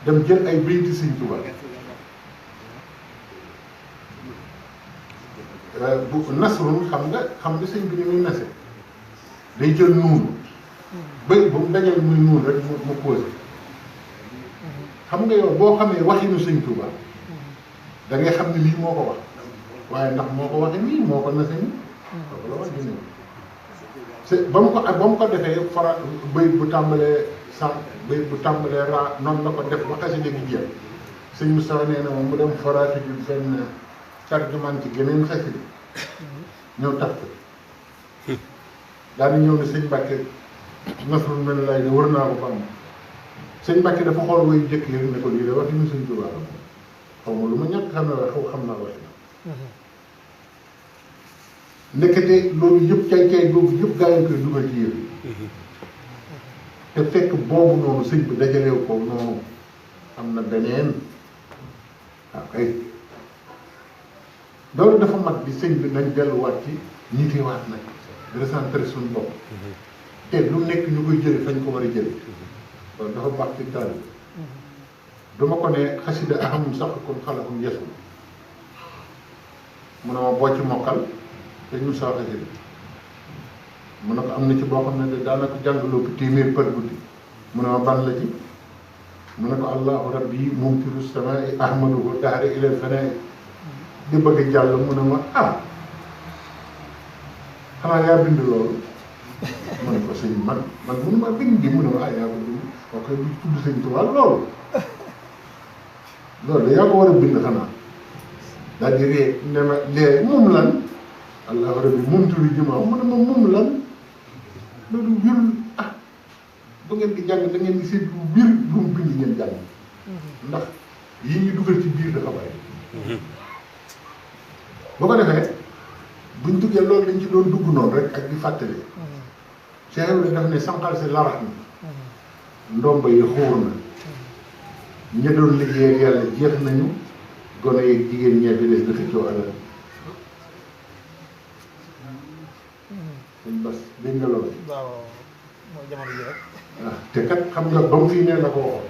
dem jël ay bayti Sëñ Tuubaa bu nasrun xam nga sëñ bi ni muy nase day jël nuun bay bu mu dajal muy nuun rek mu posé xam nga yow boo xamee waxinu Sëñ Tuubaa da ngay xam ne lii moo ko wax waaye ndax moo ko waxee nii moo ko nase nii loolu la wax di ñëw c'est ba mu ko defee fara bay bu tàmbalee bu tàmbalee ra noonu la ko def ba xasida gi jeex sëñ Moustapha nee na moom mu dem faraati ju benn tarjumaan ci geneen xasida ñëw tax ko daal di ñëw ne sëñ Mbàkke nasrun mel lay ne wër naa ko ba am sëñ Mbàkke dafa xool way jëkk yi ne ko lii de wax yi mu sëñ Tuubaa xaw ma lu ma ñàkk xam na xam naa wax na ndekete loolu yëpp cay boobu yëpp gaa yi koy dugal ci yëpp te fekk boobu noonu sëñ bi dajaleew ko noonu am na beneen waaw kay loolu dafa mat bi sëñ bi nañ delluwaat ci ñitewaat nag recentré suñu bopp te lu nekk ñu koy jële fañ ko war a jële loolu dafa baax ci taal bi duma ko ne xasida ahamum sax kon xalakum yesul mu ne ma boo ci mokkal te ñu saa xasida mu ne ko am na ci boo xam ne de daanaka jàngaloo ko téeméer par guddi mu ne ma ban la ci mu ne ko allahu rabbi mumtiru samai ahmaduhu dahra ilal fanai di bëgg a jàll mu ne ma xanaa yaa bind loolu mu ne ko sëñ man mënu ma bind di mu ne ma yaa ko bind ok bu tudd sëñ Tuubaa loolu de yaa ko war a bind xanaa daal di ree ne ma lee moom lan allahu rabbi mumtiru jumaa mu ne ma moom lan loolu wirul bu ngeen di jàng da ngeen di seet lu wir lu mu bind ngeen jàng ndax yi ñu dugal ci biir dafa bari boo ko defee buñ duggee loolu dañ ci doon dugg noonu rek ak di fàttali Cheikh Ibrahima daf ne sànqal si larax na ndomba yi xóor na ña doon liggéey ak yàlla jeex nañu gone yeeg jigéen ñee fi des dafa coo alal dañ bas dégg nga loolu waaw mooy jamono ji rek waaw te kat xam nga ba mu fii nee la ko waxoon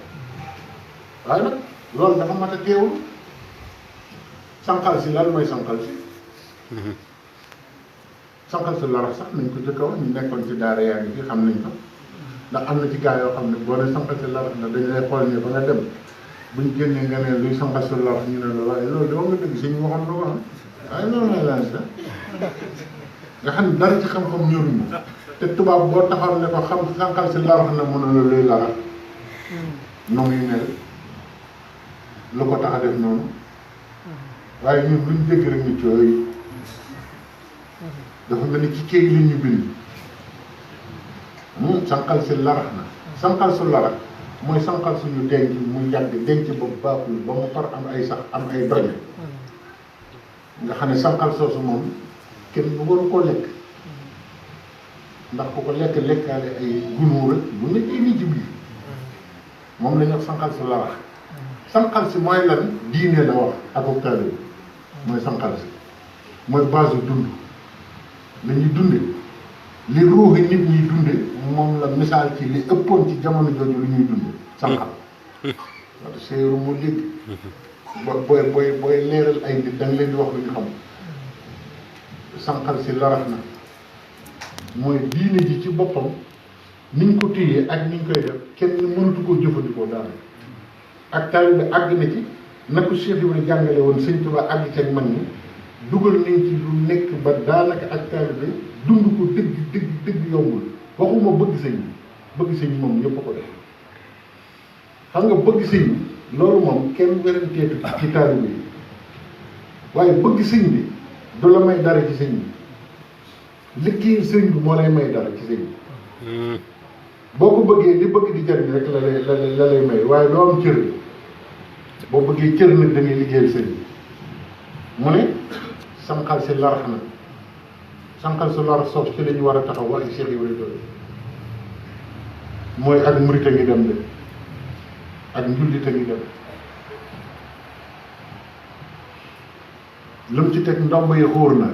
waaye nag loolu dafa mat a teewul sànqal si lan mooy sànqal si sànqal si larax sax nañ ko jëkk a wax ñu nekkoon ci daara yaa ngi fi xam nañ ko ndax am na ci gaa yoo xam ne boo ne sànqal si larax na dañu lay xool ne ba nga dem buñ génnee nga ne luy sànqal si larax ñu ne la waaye loolu dama nga dëgg si ñu waxoon na ko waaye loolu lay laaj sax nga xam ne dara ci xam-xam ñoruñu te tubaab boo taxaw ne ko xam sànqal si larax na mën na la luy larax no muy mel lu ko tax a def noonu waaye ñun luñ dégg rek ni cooy dafa mel ni ci ceeb li ñu bind sànqal si larax na sànqal su larax mooy sànqal suñu denc mu yàgg denc ba baaxul ba mu far am ay sax am ay doñe nga xam ne sànqal soosu moom kenn bu waru koo lekk ndax ku ko lekk lekkaale ay gunóor ak bu nekk ay nit ci biir moom la ñu wax sànqal si larax sànqal si mooy lan diine la wax ak taalibe mooy sànqal si mooy base dund la ñuy dunde li ruuxi nit ñuy dunde moom la misaal ci li ëppoon ci jamono jooju lu ñuy dunde sànqal wata séeru mu léegi booy leeral ay nit da nga leen di wax lu ñu xam sànqal si larax na mooy diine ji ci boppam niñ ko téyee ak niñ koy def kenn mënatu koo jëfandikoo daal ak taalibe bi àgg na ci na ko Cheikh Ibrahima jàngale woon Sëñ Tuubaa àgg ci ak mag ñi dugal nañ ci lu nekk ba daanaka ak taalibe bi dund ko dëgg yombul waxuma bëgg sëñ moom ñëpp a ko def xam nga bëgg sëñ bi loolu moom kenn weranteetu ci taalibe yi waaye bëgg sëñ bi du la may dara ci sëñ bi liggéey sëñ bi moo lay may dara ci sëñ bi boo ko bëggee li bëgg di jariñ rek la lay may waaye doo am cër boo bëggee cër nag da ngay liggéeyal sëñ bi mu ne sànqal si larax na sànqal si larax soof ci la ñu war a taxaw waxi Cheikh Ibrahima mooy ak murit a ngi dem de ak njullit a ngi dem lu mu ci teg ndomb yi xóor na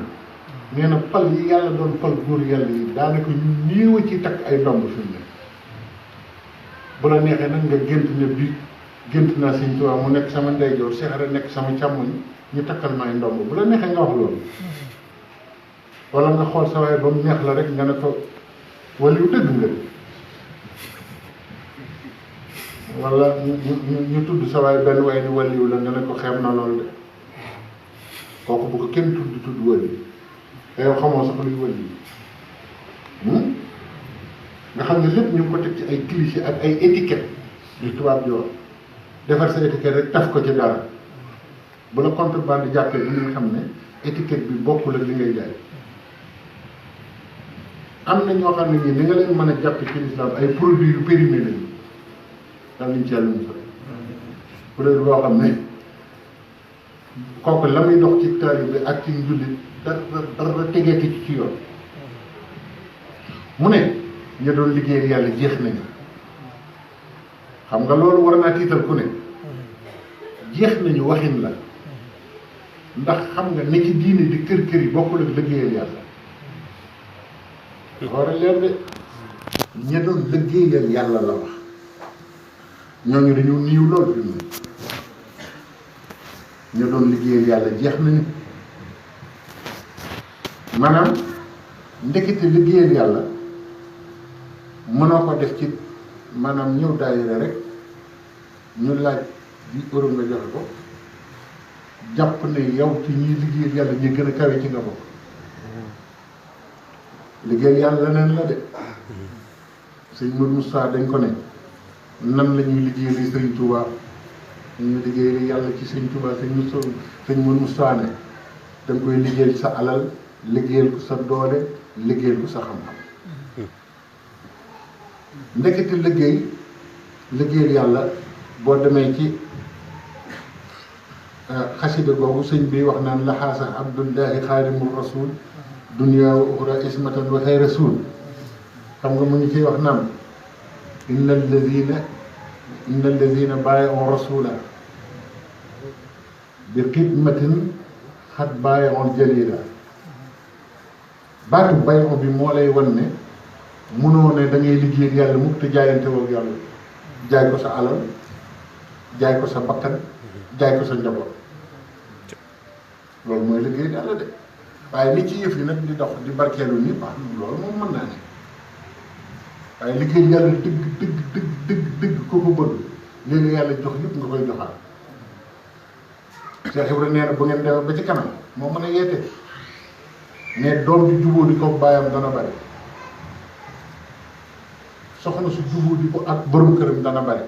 nee na pal yi yàlla doon pal góor yàlla yi daanaka ñu néew ci takk ay ndomb fi mu ne bu la neexee nag nga gént ne bi gént naa Sëñ Tuubaa mu nekk sama ndeyjoor Cheikh Ibra nekk sama càmmoñ ñu takkal may ndomb bu la neexee nga wax loolu wala nga xool sa waay ba mu neex la rek nga ne ko wala yu dëgg nga wala ñu tudd sa waay benn waay ni waliyu la nga ne ko xeeb na loolu de kooku bu ko kenn tudd waliyu te yow xamoo sax luy waliyu nga xam ne lépp ñu ngi ko teg ci ay cliché ak ay étiquette yu tubaab di wax defar sa étiquette rek taf ko ci dara bu la contrebande jàppee bi nga xam ne étiquette bi bokkul ak li ngay jaay am na ñoo xam ne ñii ni nga leen mën a jàppe ci l'islam ay produits yu périmé lañu daal liñ ci yàlla mu sax couleur boo xam ne kooku la muy dox ci taalibe bi ak ci njullit dara tegeeti ci yoon mu ne ña doon liggéeyal yàlla jeex nañu xam nga loolu war naa tiital ku ne jeex nañu waxin la ndax xam nga ne ci diine di kër kër yi bokkul ak liggéeyal yàlla war a leer de ña doon liggéeyal yàlla la wax ñooñu dañu niiw lool fi mu ne ña doon liggéeyal yàlla jeex nañu maanaam ndekete liggéeyal yàlla mënoo ko def ci maanaam ñëw daayira rek ñu laaj bi euro nga joxe ko jàpp ne yow ci ñiy liggéeyal yàlla ñi gën a kawe ci nga bokk liggéeyal yàlla leneen la de sëñ Modou Moustapha dañ ko ne nan la ñuy liggéeyal sëñ Touba ñu liggéeyal yàlla ci sëñ Touba sëñ Modou Moustapha ne da nga koy liggéeyal sa alal liggéeyal ko sa doole liggéeyal ko sa xam-xam ndekete liggéeyal yàlla boo demee ci xasida googu sëñ bi wax naan laxaasa abdullahi xaadimul rasul dunya wa uxra ismatan wa xayra rasul xam nga mu ngi ciy wax naan inna alladina baayaxoon rasula bi xidmatin xat baayaxoon jalila baatu bayaxoon bi moo lay wan ne mënoo ne da ngay liggéeyal yàlla mukk te jaayante woog yàlla jaay ko sa alal jaay ko sa bakkan jaay ko sa njaboot loolu mooy liggéeyal yàlla de waaye li ci yëf yi nag di dox di barkeelu ni baax loolu moom mën naa ne waaye liggéeyal yàlla dëgg ko bëgg léegi yàlla jox yëpp nga koy joxaat Cheikh Ibra nee na bu ngeen demee ba ci kanam moo mën a yeete mais doom bi jubóo di ko bàyyam dana bari soxna su jubóo di ko ak borom këram dana bari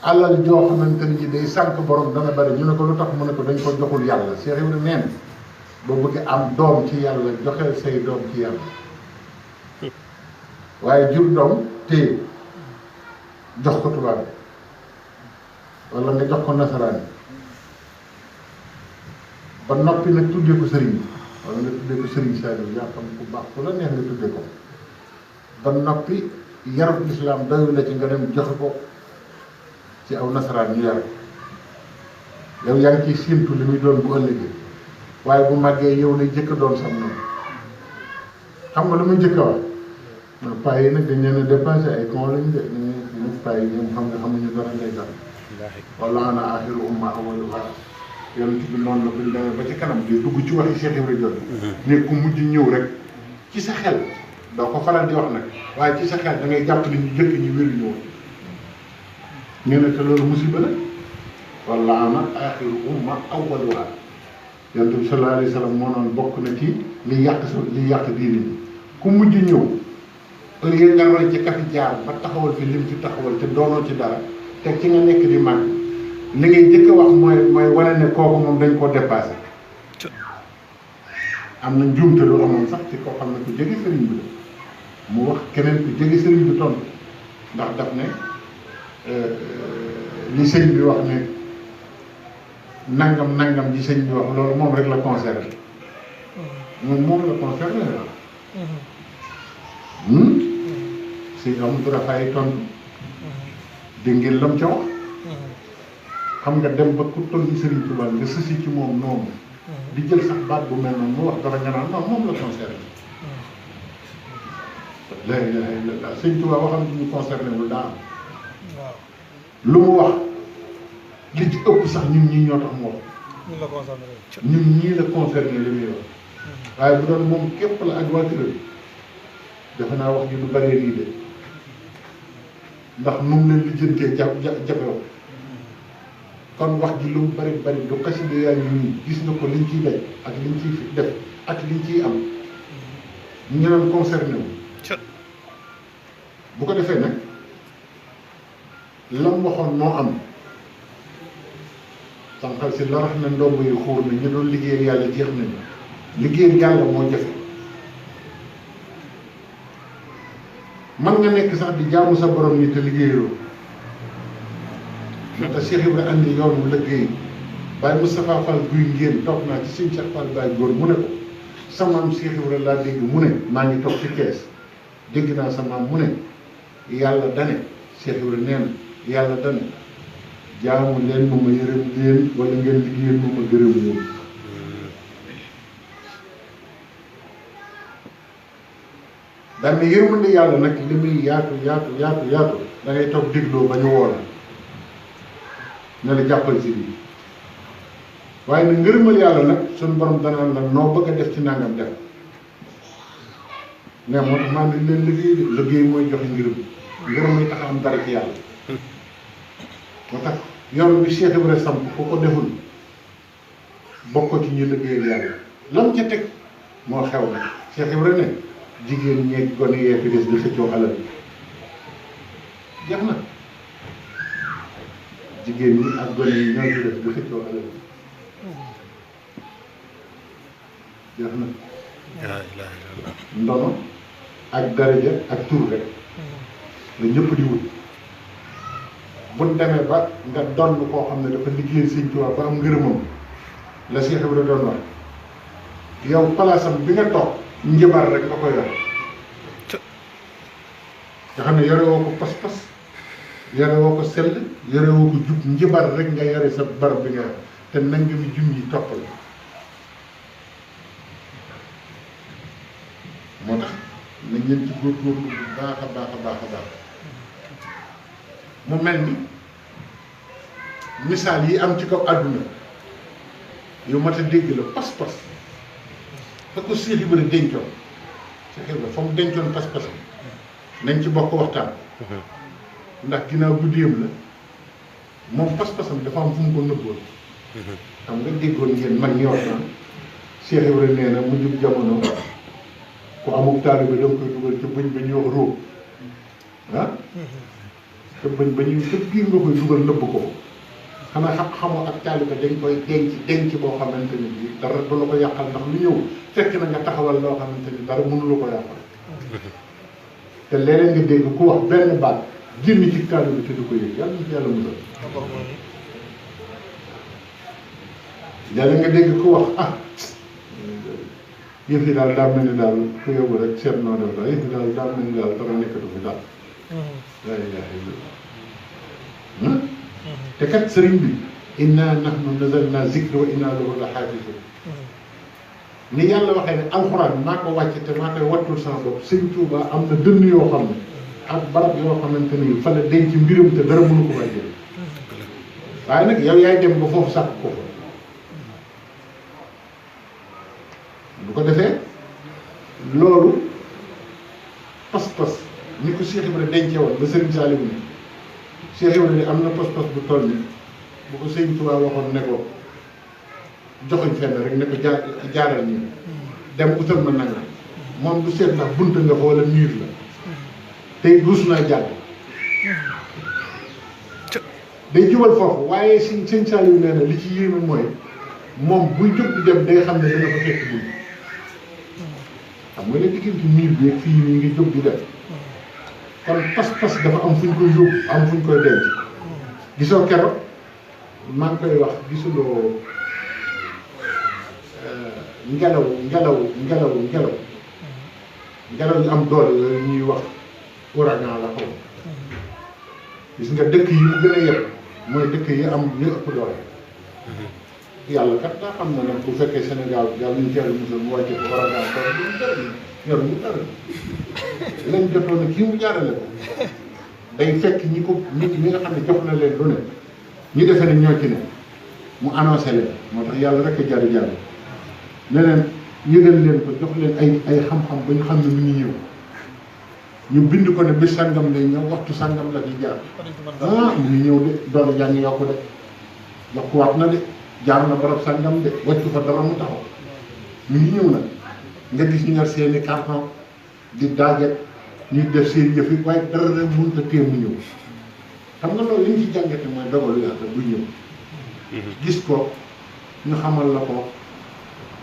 alal joo xamante ni ji day sànq borom dana bari ñu ne ko lu tax mu ne ko dañ ko joxul yàlla Cheikh Ibra nee na boo bëgg am doom ci yàlla joxeel say doom ci yàlla waaye jur doom téye jox ko tubaab bi wala nga jox ko nasaraan ba noppi nag tuddee ko sëriñ bi wala nga tuddee ko sëriñ Saliou yaa xam ku baax ku la neex nga tuddee ko ba noppi yarub islam doyu la ci nga dem joxe ko ci aw nasaraan ñu yar yow yaa ngi ciy séentu li muy doon bu ëllëgee waaye bu màggee yow lay jëkk doon sam noonu xam nga lu muy jëkk a wax non paa yi nag dañ leen a dépassé ay con lañ de ñu paa yi ñoom xam nga xamuñu dara lay dara wala ana axiru umma awaluha yonent bi noonu la buñ demee ba ci kanam di dugg ci waxi Cheikh Ibra Jooju ne ku mujj ñëw rek ci sa xel doo ko faral di wax nag waaye ci sa xel da ngay jàpp ni ñu jëkk ñi wéruñu woon ñu ne te loolu musiba la wala ana axiru umma awaluha yonent bi sallallahu alayhi wa sallam moo noonu bokk na ci li yàq diine bi ku mujj ñëw au lieu nga roy ci kafi jaar ba taxawal fi lim ci taxawal te doonoo ci dara te ci nga nekk di màgg li ngay jëkk a wax mooy wane ne kooku moom dañ koo dépassé am na njuumte lu amoon sax ci koo xam ne ku jege sëriñ bi la mu wax keneen ku jege sëriñ bi tontu ndax daf ne li sëñ bi wax ne nangam ji sëñ bi wax loolu moom rek la concerné moom la concerné la sëñ Amadou Rafaay tontu dégg ngeen lam ca wax xam nga dem ba ku toll ni Sëriñ Tuubaa nga sësi ci moom noonu di jël sax baat bu mel noonu mu wax dara nga naan non moom la concerné la ilaha illallah sëñ Tuubaa waxam du ñu concerné wul daa am waaw lu mu wax li ci ëpp sax ñun ñii ñoo tax mu wax ñun la concerné ñun ñii la concerné li muy wax waaye bu doon moom képp la ak waa këram defe naa wax ji du bëree nii de ndax nu mu leen lijjantee jafew kon wax ji lu mu bëri bëri du xasida yaa ngi nii gis nga ko liñ ciy daj ak liñ ciy def ak liñ ciy am ñu leen concerné wu bu ko defee nag lam waxoon moo am sànqal si la rax na ndomb yi xuur na ñu doon liggéeyal yàlla jeex nañu liggéeyal yàlla moo jafe man nga nekk sax di jaamu sa borom ni te liggéeyaloo moo tax Cheikh Ibra andi yoon wu liggéey Baye Moustapha Fall guy ngéen toog naa ci sëñ Cheikh Fall Baye góor mu ne ko sa maam Cheikh Ibra laa dégg mu ne maa ngi toog ci kees dégg naa sa maam mu ne yàlla dane Cheikh Ibra nee na yàlla dane jaamu leen ma yërëm leen wala ngeen liggéeyal ma gërëm leen daan ne yërmande yàlla nag li muy yaatu da ngay toog dégloo ba ñu woo la ne la jàppal si lii waaye nag ngërëmal yàlla nag suñu borom danaan la noo bëgg a def ci nangam def mais moo tax maa ngi leen liggéey mooy joxe ngërëm mooy tax am dara ci yàlla moo tax yoon bi Cheikh Ibra samp ku ko deful bokk ci ñu liggéeyal yàlla lam ca teg moo xew nag Cheikh Ibra ne jigéen ñeeg gone yee fi des di xëccoo alal jeex na jigéen ñi ak gone yi ñoo fi des di xëccoo alal jeex na ndono ak daraja ak tur rek la ñëpp di wut buñ demee ba nga donn koo xam ne dafa liggéey Sëñ Tuubaa ba am ngërëmam la Cheikh Ibra doon wax yow palaasam bi nga toog njabar rek nga koy yor nga xam ne yore woo ko pas-pas yore woo ko sell yore woo ko jub njabar rek nga yore sa barab bi nga yor te nanga mi jum yi toppal moo tax na ngeen ci góorgóorlu bu baax a baax a baax a baax mu mel ni misaal yi am ci kaw àdduna yu mat a dégg la pas-pas fa ko Cheikh Ibra dencoon Cheikh Ibra fa mu dencoon pas-pasam nañ ci bokk waxtaan ndax ginnaaw guddeem la moom pas-pasam dafa am fu mu ko nëbboon xam nga déggoon ngeen mag ñi waxtaan Cheikh Ibra nee na mu jub jamono ku amul taalibe da nga koy dugal ca bëñ ba ñuy wax róog ah te bëñ ba ñuy ca biir nga koy dugal nëbb ko xanaa xam-xamoo ak taalibe dañ koy denc boo xamante ni bii dara du la ko yàqal ndax lu ñëw fekk na nga taxawal loo xamante ni dara mënu la ko yàqal te léeg-léeg nga dégg ku wax benn baat génn ci taalibe te du ko yëg yàlla na ci yàlla musal léeg-léeg nga dégg ku wax ah yëf yi daal daa mel ni daal ku yóbbu rek seet noo def daal yëf yi daal daa mel ni daal dara nekkatu fi daal laa ilaaha illallaah te kat sëriñ bi inna nahnu nazalna zikra wa inna lahu la xaafisuun ni yàlla waxee ne alxuraan maa ko wàcce te maa koy wattul sama bopp sëñ Tuubaa am na dënn yoo xam ne ak barab yoo xamante ni fa la denc mbiram te dara mënu ko fay jël waaye nag yow yaay dem ba foofu sàkk ko fa bu ko defee loolu pas-pas ni ko Cheikh Ibra dencee woon ba Sëriñ Saliou ni Cheikh Ibra ni am na pas-pas bu toll ni bu ko Sëriñ Tuubaa waxoon ne ko joxuñ fenn rek ne ko jaaral nii dem utal ma nanga moom du seet ndax bunt nga fa wala miir la tey ruus naa jàll day jubal foofu waaye Sëriñ Saliou nee na li ci yéeme mooy moom buy jóg di dem day xam ne dana ko fekk bunt xam nga ne diggante miir bi ak fii nii ngi jóg di def kon pas-pas dafa am fu ñu koy yóbbu am fu ñu koy denc gisoo keroog maa ngi koy wax gisuloo ngelaw yu am doole yooyu ñuy wax ouragan la xaw gis nga dëkk yi mu gën a yëpp mooy dëkk yi am yu ëpp doole yàlla kat daa xam na nag bu fekkee Sénégal yàlla ñu jël musal mu wàcce ko ouragan doole ñu dara ñor ñu dara lañ jotoon na kii mu jaarale ko day fekk ñi ko nit ñi nga xam ne jox na leen lu ne ñu defee ne ñoo ci ne mu annoncé leen moo tax yàlla rek a jaru jaru ne leen yëgal leen ko jox leen ay xam-xam ba ñu xam ne mu ngi ñëw ñu bind ko ne bi sàngam lay ñëw waxtu sàngam la fi jaar mu ngi ñëw de doole jaa ngi yokku de yokkuwaat na de jaar na barab sàngam de wàccu fa dara mu taxaw mu ngi ñëw nag nga gis ñu ngar seeni carton di daajet ñuy def seen yëf yi waaye dara rek mënut a téye mu ñëw xam nga loolu li ñu ci jàngate mooy dogalu yàlla bu ñëw gis ko ñu xamal la ko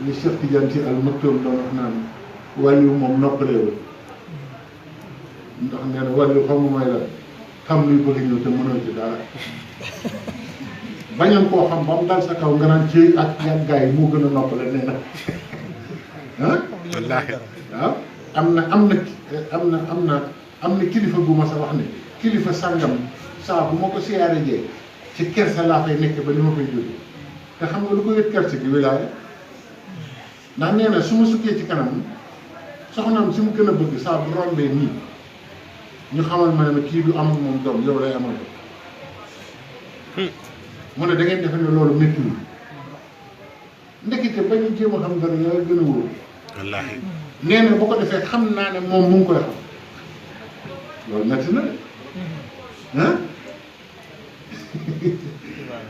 li Cheikh Tidiane Sy Al Maktoum doon wax naan wàllu moom noppalee ndax nee na wàllu xamu mooy la xam luy bëgg ñëw te mënoo ci dara bañoon koo xam ba mu dal sa kaw nga naan ci ak yàggaay moo gën a noppale nee na ah wallaahi waaw am na kilifa bu ma sa wax ne kilifa sàngam saa bu ma ko siyaare jee ci kersa laa fay nekk ba ni ma koy jóge te xam nga lu ko yëg kersa gi wilaaya ndax nee na su ma sukkee ci kanam soxnaam si mu gën a bëgg saa bu rombee nii ñu xamal ma ne kii du am ak moom doom yow lay amal ko mu ne da ngeen defe ne loolu méttiwul ndekete ba ñu jéem a xam dara yàlla gën a wóor wallaahi nee na bu ko defee xam naa ne moom mu ngi koy xam loolu métti na de ah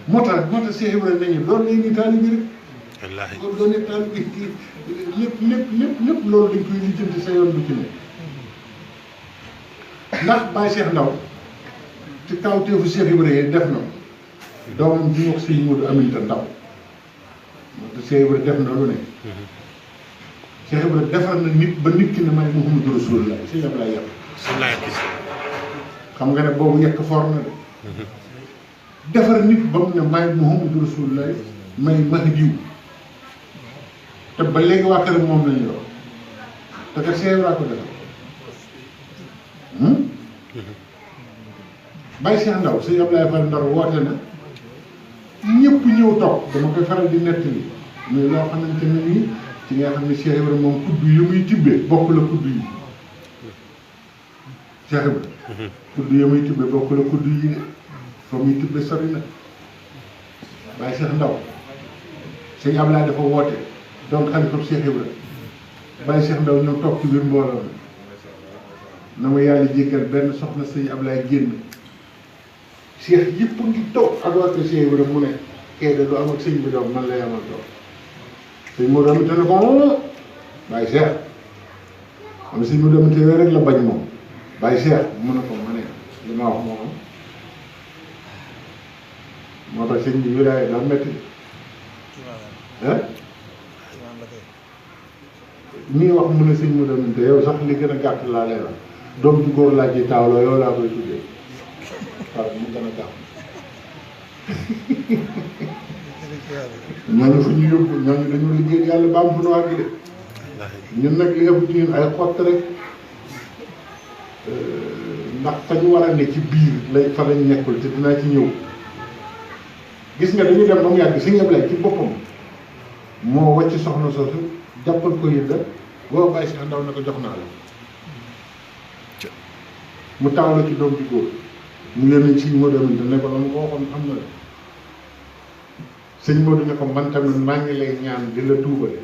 moo tax Cheikh Ibrahima nañu loolu lay ni taalibe rek wallaahi kon doo ne taalibe lépp loolu dañ koy lijjanti sa yoon bu ci ne ndax Baye Cheikh Ndaw ci kawteefu Cheikh Ibrahima def na doomam ji wax Sëñ Modou Aminta Ndaw moo tax Cheikh Ibrahima def na lu ne Cheikh Ibrahima defar na nit ba nit ki ne may Muhammadu Rasulullah si yàlla lay yàq xam nga ne boobu yekk for na de defar nit ba mu ne may Muhammadu Rasulullah may Mahdiw te ba léegi waa këram moom lañu yor te kat Cheikh Ibrahima ko defar Baye Cheikh Ndaw sëñ Ablaye Fall Ndar woote na ñëpp ñëw toog dama koy faral di nettali mais loo xamante ne nii ci nga xam ne Cheikh Ibrahima moom kudd yi muy tibbee bokk la kudd yi Cheikh Ibrahima kudd yi muy tibbee bokk la kudd yi de fa muy tibbee sori na Baye Cheikh Ndaw sëñ Ablaye dafa woote donc xalifa Cheikh Ibrahima Baye Cheikh Ndaw ñëw toog ci biir mbooloo na ma yàlla jéggal benn soxna sëñ Ablaye génn Cheikh yëpp ngi toog ak waa Cheikh Ibrahima mu ne kee de du am ak sëñ bi doom man lay amal doom sëñ Modou Aminta ne ko Baye Cheikh xam ne sëñ Modou Aminta yooyu rek la bañ moom Baye Cheikh mu ne ko ma ne li ma wax moo am moo tax sëñ bi wilaaya daa métti ah ñii wax mu ne sëñ Modou Aminta yow sax li gën a gàtt laa lay wax doom ju góor laa ji taawloo yow laa koy tuddee waaw mu gën a gaaw ñooñu fu ñu yóbbu ñooñu dañoo liggéey yàlla ba am fu nu àgg de ñun nag li ëpp ci ñun ay xott rek ndax fa ñu war a ne ci biir lay fa lañ nekkul te dinaa ci ñëw gis nga dañu dem ba mu yàgg Sëñ Ablaye ci boppam moo wàcc soxna soosu jàppal ko yëdda boo bàyyi si ndaw na ko jox naa la mu taw la ci doom bi góor mu leen Sëñ Modou Aminta ne ko la mu ko waxoon am na la Sëñ Modou ne ko man tamit maa ngi lay ñaan di la tuubale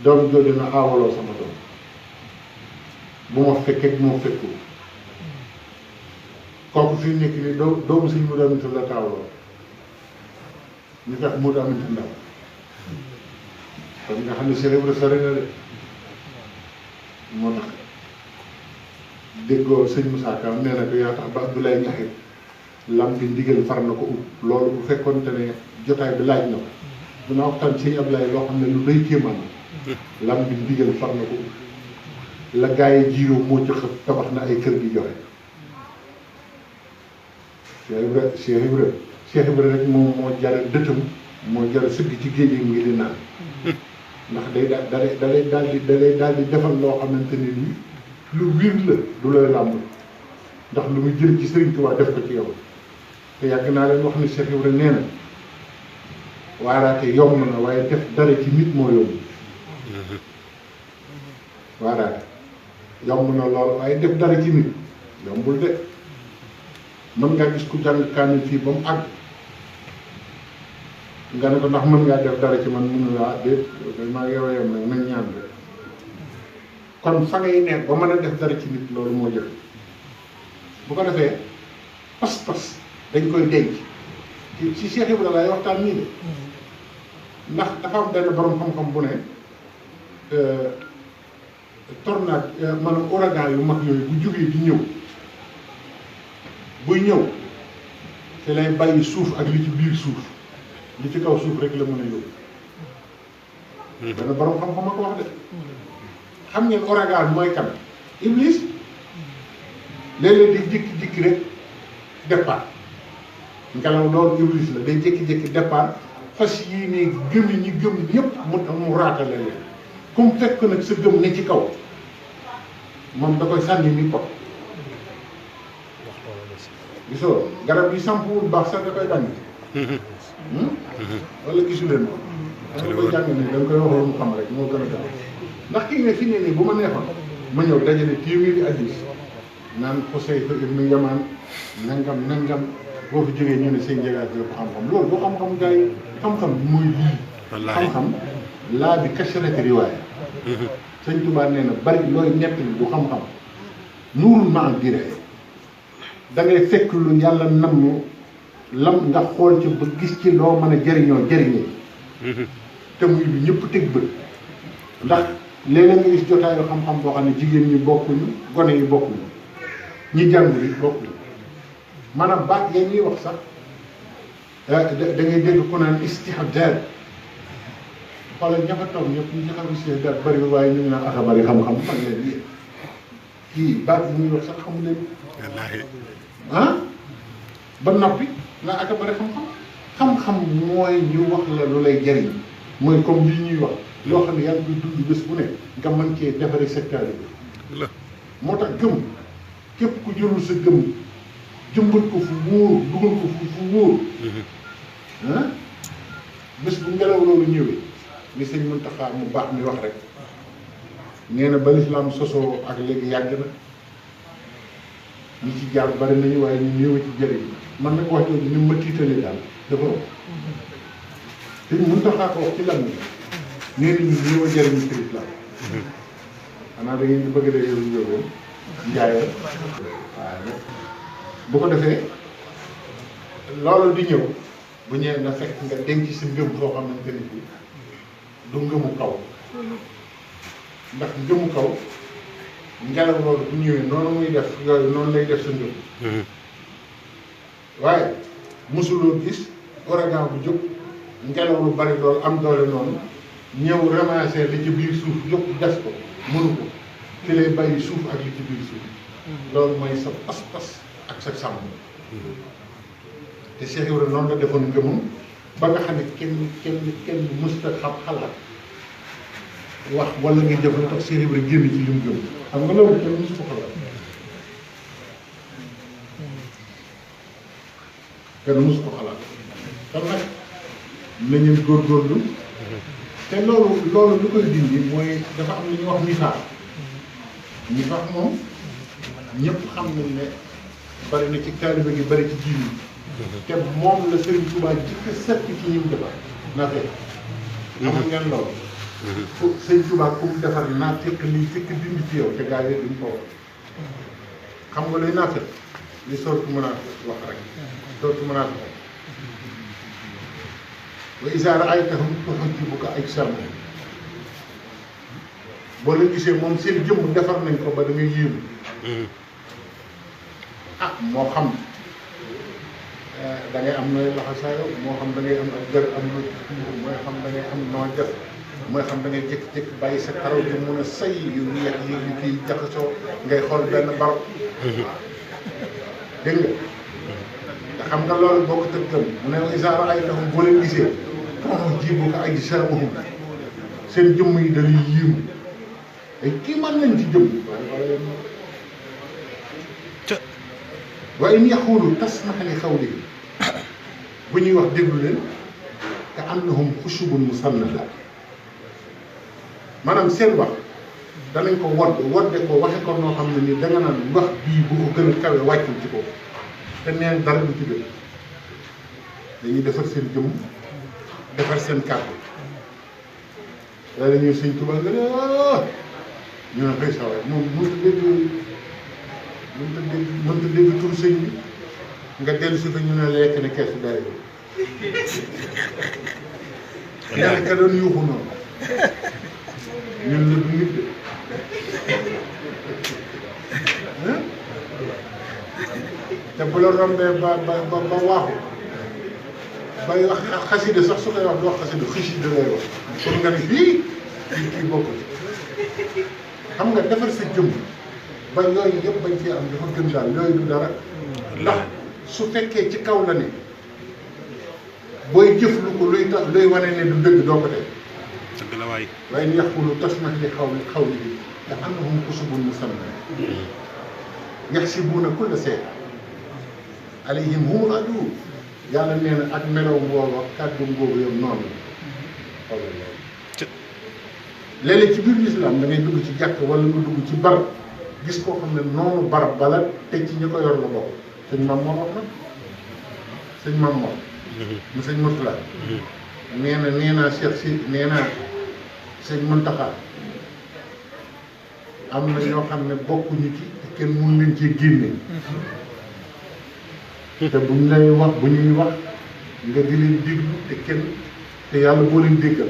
doom jooju na aawaloo sama doom bu ma fekkee bu ma fekku kooku fi nekk ni doomu Sëñ Modou Aminta la taawloo ñu tax Modou Aminta Ndaw kon nga xam ne Cheikh Ibrahima sori na de moo tax déggoo sëñ Moussa Ka nee na ko yaa tax ba Abdoulaye Ñaxit lam bi ndigal far na ko ut loolu bu fekkoon te ne jotaay bi laaj na ko dina waxtaan sëñ Abdoulaye loo xam ne lu doy kéemaan lam bi ndigal far na ko ut la gaa yi jiiroo moo ci xëpp tabax na ay kër gi joxe Cheikh Ibrahima rek moom moo jara dëtëm moo jara sëgg ci géej gi ngi di naan ndax day daal di defal loo xamante ni nii lu wir la du lay làmb ndax lu muy jël ci Sëriñ Tuubaa def ko ci yow te yàgg naa leen wax ni Cheikh Ibrahima nee na waaraate yomb na waaye def dara ci nit moo yomb voilà yomb na lool waaye def dara ci nit yombul de mën ngaa gis ku jàng kaamil fii ba mu àgg nga ne ko ndax mën ngaa def dara ci man mënu laa déet maa yow yem nag nañ ñaan rek kon fa ngay nekk ba mën a def dara ci nit loolu moo jëf bu ko defee pas-pas dañ koy denc ci Cheikh Ibrahima laay waxtaan nii de ndax dafa am benn borom xam-xam bu ne tornade maanaam ouragan yu mag yooyu bu jógee di ñëw buy ñëw te lay bàyyi suuf ak li ci biir suuf li ci kaw suuf rek la mën a yóbbu. benn borom xam-xam a ko wax de xam ngeen ouragan mooy kan Iblis léeg-léeg di jékki-jékki rek départ ngelaw loolu Iblis la day jékki-jékki départ fas yii ne gëm yi ñi gëm ñëpp mu raatale leen comme fekk nag sa gëm ne ci kaw moom da koy sànni ni ko gisoo garab yi sampuwul baax sax da koy dànn wala gisu leen ko da nga koy jàng ni da nga koy wax lu mu xam rek moo gën a gaaw ndax kii ne fi ne nii bu ma neexoon ma ñëw dajale téeméeri hadiis naan Xusayfa ibnu Yamaan nangam boo fi jógee ñu ne seen njëgaat yëpp xam-xam loolu boo xam-xam gars yi xam-xam bi mooy lii xam-xam laa bi kasrati riwaaya sëñ Tuubaa nee na bari looy nettali bu xam-xam nuurul ma am diree da ngay fekk lu yàlla namm lam nga xool ci ba gis ci loo mën a jëriñoo jëriñee te muy lu ñëpp teg bët ndax léeg-léeg nga gis jotaayu xam-xam boo xam ne jigéen ñi bokkuñu gone yi bokkuñu ñi jàngul yi bokkuñu maanaam baat yéen ñuy wax sax da ngay dégg ku naan istihdaad xoolal ña fa toog ñëpp ñu ci xam istihdaad bari waaye ñu ngi naan aka bari xam-xam man leen yéen kii baat yi ñuy wax sax xamu leen ah ba noppi nga aka bari xam-xam xam-xam mooy ñu wax la lu lay jëriñ mooy comme lii ñuy wax loo xam ne yaa ngi dund bés bu ne nga mën cee defaree secteur bi moo tax gëm képp ku jëlul sa gëm jëmbat ko fu wóor dugal ko fu wóor ah bés bu ngelaw loolu ñëwee ni sëñ Muntaxa mu baax mi wax rek nee na ba lislaam sosoo ak léegi yàgg na ñi ci jaar bari nañu waaye ñu néew ci jëriñ man nag wax jooju ni ma tiitalee daal dafa ëpp sëñ Muntaxa ko wax ci lan nee nañu néew a jëriñu ci lislaam xanaa da ngeen di bëgg dee yow yóbbeen njaayal waaw bu ko defee loolu di ñëw bu ñëwee na fekk nga denc si ngëm foo xamante ni bi du ngëmu kaw ndax ngëmu kaw ngelaw loolu bu ñëwee noonu muy def yooyu noonu lay def sa ngëm waaye mosuloo gis ouragan bu jóg ngelaw lu bari loolu am doole noonu ñëw ramasser li ci biir suuf yëpp def ko mënu ko ki lay bàyyi suuf ak li ci biir suuf loolu mooy sa pas-pas ak sa sàmm te Cheikh Ibrahima noonu la defoon ngëmam ba nga xam ne kenn mësta xam xalaat wax wala nga jëf la tax Cheikh Ibrahima génn ci li mu gëm xam nga loolu kenn mësu ko xalaat kenn mësu ko xalaat kon nag nañu góorgóorlu te loolu lu koy dindi mooy dafa am lu ñuy wax nifaax moom ñëpp xam nañ ne bari na ci taalibe gi bari ci jiw te moom la Serigne Touba jëkk a sepp ci ñi mu defar naa fekk. xam ngeen loolu. fu Serigne Touba ku mu defar naa fekk lii fekk dindi ci yow te gaa yi duñ ko wax. xam nga luy naa fekk li sortu mën a wax rek. sortu mën a wax. wa izaa ra'aytahum tu'jibuka ajsaamuhum boo leen gisee moom seen jëmm defar nañ ko ba da ngay yéemu. ah moo xam da ngay am nooy laxasaayo moo xam da ngay am ak gër am nooy mooy xam da ngay am nooy def mooy xam da ngay jékki-jékki bàyyi sa karaw di mun a say yu weex yi yu kii jaxasoo ngay xool benn barab. dégg nga te xam nga loolu boo ko tëggam mu ne izaa ra'aytahum boo leen gisee tu'jibuka ajsaamuhum seen jëmm yi dañuy yéemu ay kii man lañ ci jëmm waaye in yaqulu tasma' li qawlihim bu ñuy wax déglu leen ka annahum xushubun musannada maanaam seen wax danañ ko wodde ko waxe ko noo xam ne nii danga naan wax bii bu ko gën a kawe wàccul ci ko te neen dara du ci dëgg dañuy defar seen jëmm defar seen kàddu léeg-léeg ñuy Sëñ Tuubaa nga ne ñu ne xëy sa waay moom mënta dégg tur sëñ bi nga dellu si fa ñu ne lekk ne keesu daay nga ne ka doon yuuxu noonu ñun la du nit de te bu la rombee ba waaxu bay wax xasida sax su koy wax du wax xasida xasida lay wax pour nga ne kii bokkul xam nga defar sa jëmm ba yooyu yëpp bañ cee am dafa gën daal yooyu du dara ndax su fekkee ci kaw la ne booy jëf lu ko luy wane ne du dëgg doo ko def dëgg la waay waaye ni yàqulu tasmax li xaw li te annahum xusubun musamma yaxsibuuna kulla shay alayhim humul adu yàlla nee na ak melow boobu kàddu boobu yëpp noonu la léeg-léeg ci biir lislaam da ngay dugg ci jàkk wala nga dugg ci barab gis koo xam ne noonu barab bala te ci ñi ko yor la bokk sëñ Mam Mor wax na sëñ Mam Mor mu sëñ Murtala nee naa Cheikh si nee naa sëñ Muntaxa am na ñoo xam ne bokkuñu ci te kenn mun leen cee génne te buñ lay wax bu ñuy wax nga di leen déglu te yàlla boo leen déggal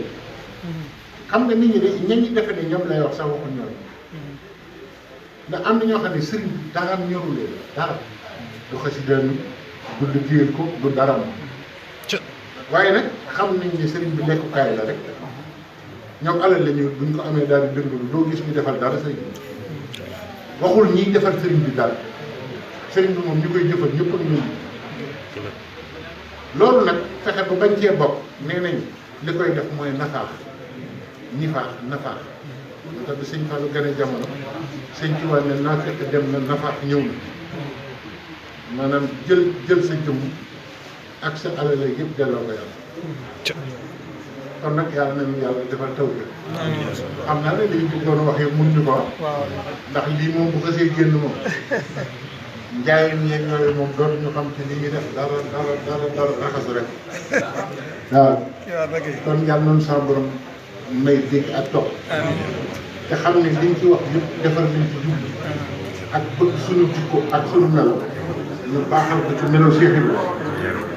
xam nga nit ñi de ñañi defe ne ñoom lay wax sax waxuñ ñoom ndax am na ñoo xam ne sëriñ bi dara ñorulee dara du xasida mi du liggéeyal ko du dara ma waaye nag xam nañ ne sëriñ bi lekkukaay la rek ñoom alal la ñu buñ ko amee daal di dëngalu doo gis ñu defal dara sëriñ bi waxul ñiy defal sëriñ bi daal sëriñ bi moom ñu koy jëfal ñëpp ak ñun loolu nag fexe ba bañ cee bokk nee nañ li koy def mooy nafaax nafaax moo tax bi sëñ Fallou gane jamono sëñ Tuubaa ne naa fekk dem na nafaax ñëw na maanaam jël sa jëmm ak sa alal yëpp delloo ko yàlla kon nag yàlla nañu yàlla defal taw bi xam naa ne lii bu doon wax yëpp mun ñu ko wax ndax lii moom bu xasee génn moom njaayeen yeeg yooyu moom dootuñu xam ci li ñuy def dara raxasu rek waaw kon yàlla noonu sa borom may dégg ak topp te xam ne liñ ci wax yëpp defar liñ ci jublu ak bëgg suñu jikko ak suñu melo ñu baaxal ko ci melo Cheikh Ibrahima